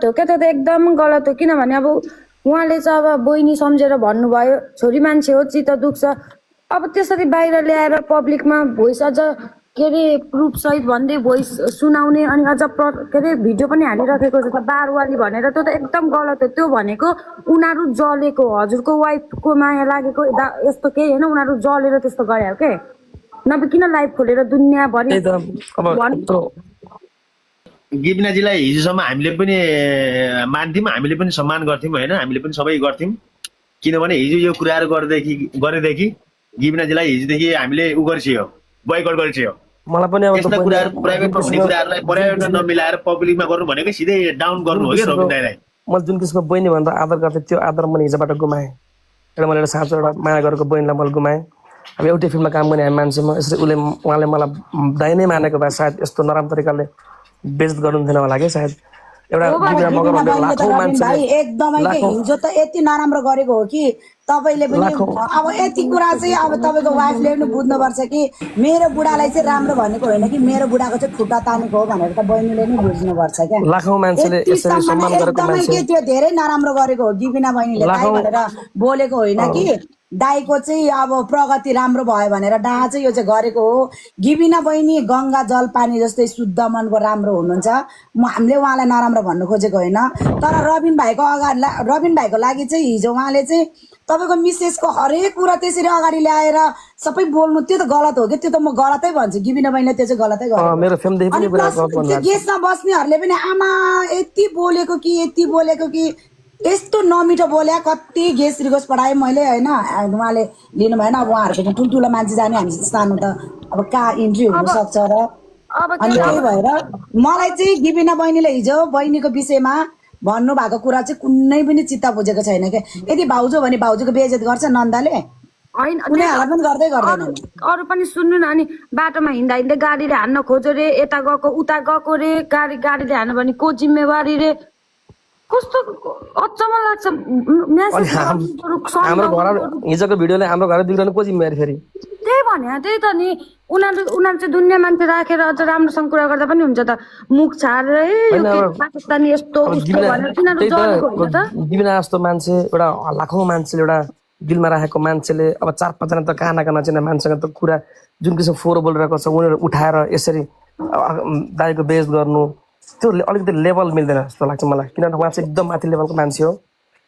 हो क्या, त्यो त एकदम गलत हो। किनभने अब उहाँले चाहिँ अब बहिनी सम्झेर भन्नुभयो, छोरी मान्छे हो, चित्त दुख्छ। अब त्यसरी बाहिर ल्याएर पब्लिकमा भोइस अझ के अरे प्रुफ सहित भन्दै भोइस सुनाउने अनि अझ के अरे भिडियो पनि हालिराखेको छ त बारवाली भनेर, त्यो त एकदम गलत हो। त्यो भनेको उनीहरू जलेको, हजुरको वाइफको माया लागेको यस्तो केही होइन, उनीहरू जलेर त्यस्तो गरे हो के। नभए किन लाइभ खोलेर दुनियाँभरि गिबिनाजीलाई हिजोसम्म हामीले पनि मान्थ्यौँ, हामीले पनि सम्मान गर्थ्यौँ होइन, हामीले पनि सबै गर्थ्यौँ। किनभने हिजो यो कुराहरू गरेदेखि गिबिनाजीलाई हिजोदेखि हामीले उ गरिसक्यो, बोयकट गरिसक्यो। मलाई पनि अब यस्ता कुराहरू प्राइभेटमा हुने कुराहरूलाई पर्यावरण नमिलाएर पब्लिकमा गर्नु भनेको सिधै डाउन गर्नु हो कि रबिन दाइलाई। मैले जुन किसिमको बहिनी भनेर आदर गर्थेँ त्यो आदर मैले हिजोबाट गुमाएँ। एउटा मैले एउटा साँचो एउटा माया गरेको बहिनीलाई मैले गुमाएँ। अब एउटै फिल्ममा काम गर्ने हामी मान्छे, म यसरी उहाँले मलाई दाइ नै मानेको भए सायद यस्तो नराम्रो तरिकाले बेइज्जत गर्नु थिएन होला कि सायद। एउटा लाखौँ मान्छे एकदमै हिजो त यति नराम्रो गरेको हो कि तपाईले पनि अब यति कुरा चाहिँ अब तपाईको वाइफले पनि बुझ्नुपर्छ कि मेरो बुढालाई चाहिँ राम्रो भनेको होइन कि मेरो बुढाको चाहिँ खुट्टा तानेको हो भनेर त बहिनीले नै बुझ्नुपर्छ क्या। लाखौँ मान्छेले यसरी सम्मान गरेको मान्छे त्यो धेरै नराम्रो गरेको हो गिबिना बहिनीले, दाइ भनेर बोलेको होइन कि दाइको चाहिँ अब प्रगति राम्रो भयो भनेर डाहा चाहिँ यो चाहिँ गरेको हो। गिबिना बहिनी गङ्गा जल पानी जस्तै शुद्ध मनको राम्रो हुनुहुन्छ, हामीले उहाँलाई नराम्रो भन्नु खोजेको होइन। तर रबिन भाइको लागि चाहिँ हिजो उहाँले चाहिँ तपाईँको मिसेसको हरेक कुरा त्यसरी अगाडि ल्याएर सबै बोल्नु त्यो त गलत हो कि, त्यो त म गलतै भन्छु। गिबिना बहिनीले त्यो चाहिँ गलतै गर्यो। गेस्टमा बस्नेहरूले पनि आमा यति बोलेको कि यस्तो नमिठो बोल्या, कति गेस्ट रिक्वेस्ट पठाएँ मैले होइन, उहाँले लिनु भएन। अब उहाँहरूको ठुल्ठुलो मान्छे जाने, हामी सानो त अब कहाँ इन्ट्री हुनसक्छ र। अनि त्यही भएर मलाई चाहिँ गिबिना बहिनीले हिजो बहिनीको विषयमा भन्नुभएको कुरा चाहिँ कुनै पनि चित्त बुझेको छैन क्या। यदि भाउजू भने भाउजूको बेइज्जत गर्छ नन्दले होइन, पनि गर्दै गर्दैन। अरू पनि सुन्नु न। अनि बाटोमा हिँड्दा हिँड्दै गाडीले हान्न खोज्यो रे, यता गएको उता गएको रे, गाडीले हान्यो भने को जिम्मेवारी रे। कस्तो अचम्म लाग्छ। हाम्रो घर हिजोको भिडियोले हाम्रो घर बिग्रनु को जिम्मेवारी फेरि? त्यही भने, त्यही त नि। उनीहरू चाहिँ दुनियाँ मान्छे राखेर अझ राम्रोसँग कुरा गर्दा पनि हुन्छ त, मुख छाडेर पाकिस्तानी यस्तो गिबिना जस्तो मान्छे, एउटा लाखौँ मान्छेले एउटा दिलमा राखेको मान्छेले अब 4-5 जना त कहाँ नचिने मान्छेसँग त कुरा जुन किसिम फोहोर बोलिरहेको छ उनीहरू उठाएर यसरी दाइको बेइज्जत गर्नु, त्यो अलिकति लेभल मिल्दैन जस्तो लाग्छ मलाई। किनभने उहाँ चाहिँ एकदम माथि लेभलको मान्छे हो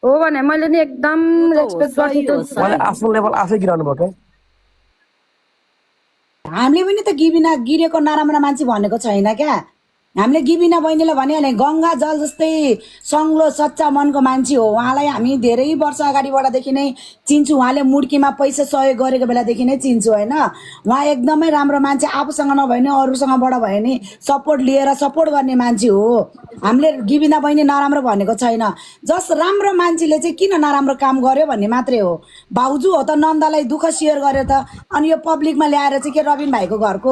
भने मैले नि एकदम रेस्पेक्ट गर्छु। उहाँले आफ्नो लेभल आफै गिराउनु भयो क्या। हामीले पनि त गिरेको नराम्रो मान्छे भनेको छैन क्या। हामीले गिबिना बहिनीले भनिहाले गङ्गा जल जस्तै सङ्लो सच्चा मनको मान्छे हो। उहाँलाई हामी धेरै वर्ष अगाडिबाटदेखि नै चिन्छु। उहाँले मुड्कीमा पैसा सहयोग गरेको बेलादेखि नै चिन्छु होइन। उहाँ एकदमै राम्रो मान्छे, आफूसँग नभए नि अरूसँगबाट भयो नि सपोर्ट लिएर सपोर्ट गर्ने मान्छे हो। हामीले गिबिना बहिनी नराम्रो भनेको छैन। जस राम्रो मान्छेले चाहिँ किन नराम्रो काम गर्यो भन्ने मात्रै हो। भाउजू हो त नन्दलाई दुःख सेयर गर्यो त, अनि यो पब्लिकमा ल्याएर चाहिँ के रबिन भाइको घरको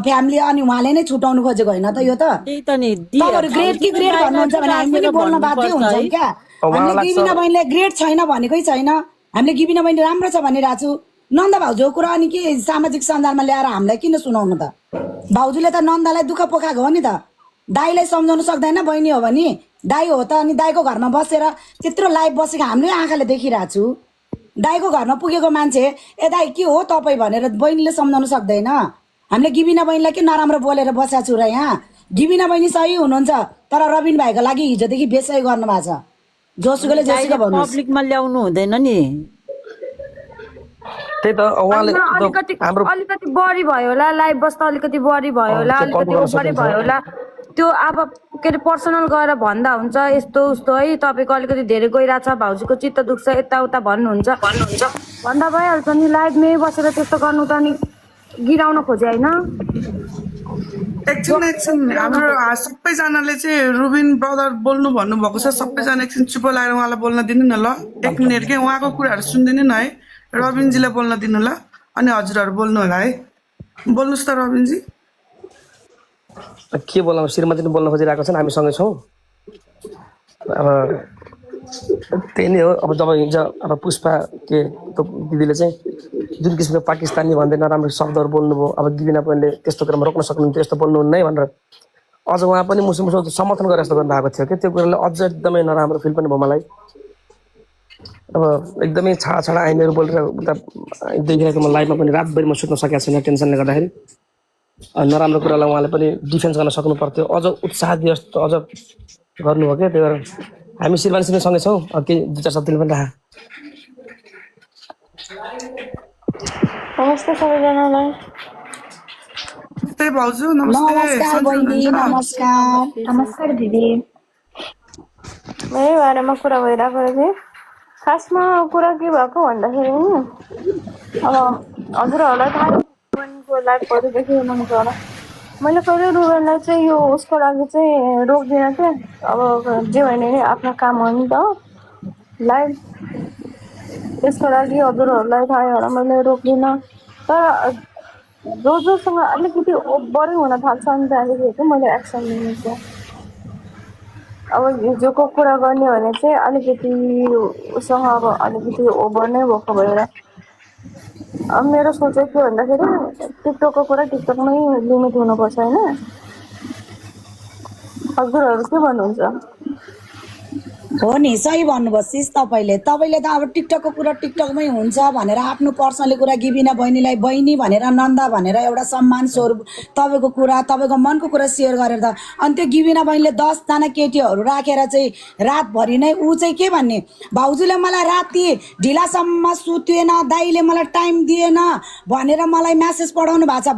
फ्यामिली अनि उहाँले नै छुटाउनु खोजेको होइन त। यो त ग्रेट कि ग्रेट भन्नुहुन्छ भने हामी पनि बोल्न बाध्य हुन्छौँ क्या। हामीले गिबिना बहिनीले ग्रेट छैन भनेकै छैन, हामीले गिबिना बहिनी राम्रो छ भनिरहेको छु। नन्द भाउजूको कुरा अनि के सामाजिक सञ्जालमा ल्याएर हामीलाई किन सुनाउनु त? भाउजूले त नन्दलाई दुःख पोखाएको हो नि त। दाइलाई सम्झाउनु सक्दैन बहिनी हो भने? दाइ हो त, अनि दाइको घरमा बसेर त्यत्रो लाइभ बसेको हामीले आँखाले देखिरहेको छु। दाइको घरमा पुगेको मान्छे ए दाइ के हो तपाईँ भनेर बहिनीले सम्झाउनु सक्दैन। हामीले गिबिना बहिनीलाई के नराम्रो बोलेर बसेको छु र यहाँ? गिबिना बहिनी सही हुनुहुन्छ, तर रबिन भाइको लागि हिजोदेखि बेसै गर्नु भएको छ। जोसुकैले जेसुकै भन्नु पब्लिकमा ल्याउनु हुँदैन नि। त्यही त उहाँले अलिकति बढी भयो होला, लाइभ बस्दा अलिकति बढी भयो होला, अलिकति बढी भयो होला। त्यो अब के अरे पर्सनल गएर भन्दा हुन्छ यस्तो उस्तो है, तपाईँको अलिकति धेरै गइरहेछ, भाउजूको चित्त दुख्छ यताउता भन्नुहुन्छ भन्दा भइहाल्छ नि। लाइभमै बसेर त्यस्तो गर्नु त नि गिराउन खोजे होइन। एकछिन हाम्रो सबैजनाले चाहिँ रुबिन ब्रदर बोल्नु भन्नुभएको छ। सबैजना एकछिन चुप लगाएर उहाँलाई बोल्न दिनु न ल, 1 मिनट के उहाँको कुराहरू सुनिदिनु न है। रबिनजीलाई बोल्न दिनु ल, अनि हजुरहरू बोल्नु होला है। बोल्नुहोस् त रबिनजी। के बोल्नु, श्रीमती बोल्न खोजिरहेको छन्, हामी सँगै छौँ। अब त्यही नै हो। अब जब हिजो अब पुष्पा के दिदीले चाहिँ जुन किसिमको पाकिस्तानी भन्दै नराम्रो शब्दहरू बोल्नुभयो, अब गिबिना बहिनीले त्यस्तो कुरामा रोक्न सक्नुहुन्थ्यो, यस्तो बोल्नुहुन्न है भनेर अझ उहाँ पनि मुसु समर्थन गरेर जस्तो गर्नुभएको थियो कि त्यो कुराले अझ एकदमै नराम्रो फिल पनि भयो मलाई। अब एकदमै छाडा छाडा आइमेहरू बोलेर उता देखिरहेको म लाइभमा पनि रातभरि म सुत्न सकेको छैन टेन्सनले गर्दाखेरि। नराम्रो कुरालाई उहाँले पनि डिफेन्स गर्न सक्नु पर्थ्यो, अझ उत्साह दिए जस्तो अझ गर्नुभयो क्या। त्यही भएर हामी शिरवानीसँग सँगै छौँ, केही 2-4 शब्द पनि राख। नमस्ते सबैजनालाई। त्यही भाउजू नमस्ते। नमस्कार सन्चै बहिनी, हुनुहुन्छ? नमस्कार। नमस्कार दिदी। मेरै बारेमा कुरा भइरहेको थियो। खासमा कुरा के भएको भन्दाखेरि अब हजुरहरूलाई थाहा रुबेनको लाइभ पढेदेखि हुनुहुन्छ होला। मैले कहिले रुबेनलाई चाहिँ यो उसको लागि चाहिँ रोक्दिनँ क्या। अब जे भने नि आफ्नो काम हो नि त लाइभ, त्यसको लागि हजुरहरूलाई थाहै होला मैले रोक्दिनँ। तर जोसँग अलिकति ओभरै हुन थाल्छ नि त्यहाँदेखि चाहिँ मैले एक्सन लिन्छु। अब हिजोको कुरा गर्ने भने चाहिँ अलिकति उसँग अब अलिकति ओभर नै भएको भएर अब मेरो सोचाइ के भन्दाखेरि टिकटकको कुरा टिकटकमै लिमिट हुनुपर्छ होइन। हजुरहरू के भन्नुहुन्छ? हो नि, सही भन्नुभयो सिस तपाईँले त अब टिकटकको कुरा टिकटकमै हुन्छ भनेर आफ्नो पर्सनली कुरा गिबिना बहिनीलाई बहिनी भनेर नन्दा भनेर एउटा सम्मान स्वरूप तपाईँको कुरा तपाईँको मनको कुरा सेयर गरेर त अनि त्यो गिबिना बहिनीले 10 जना केटीहरू राखेर चाहिँ रातभरि नै ऊ चाहिँ के भन्ने भाउजूले मलाई राति ढिलासम्म सुतेन, दाइले मलाई टाइम दिएन भनेर मलाई म्यासेज पठाउनु भएको छ।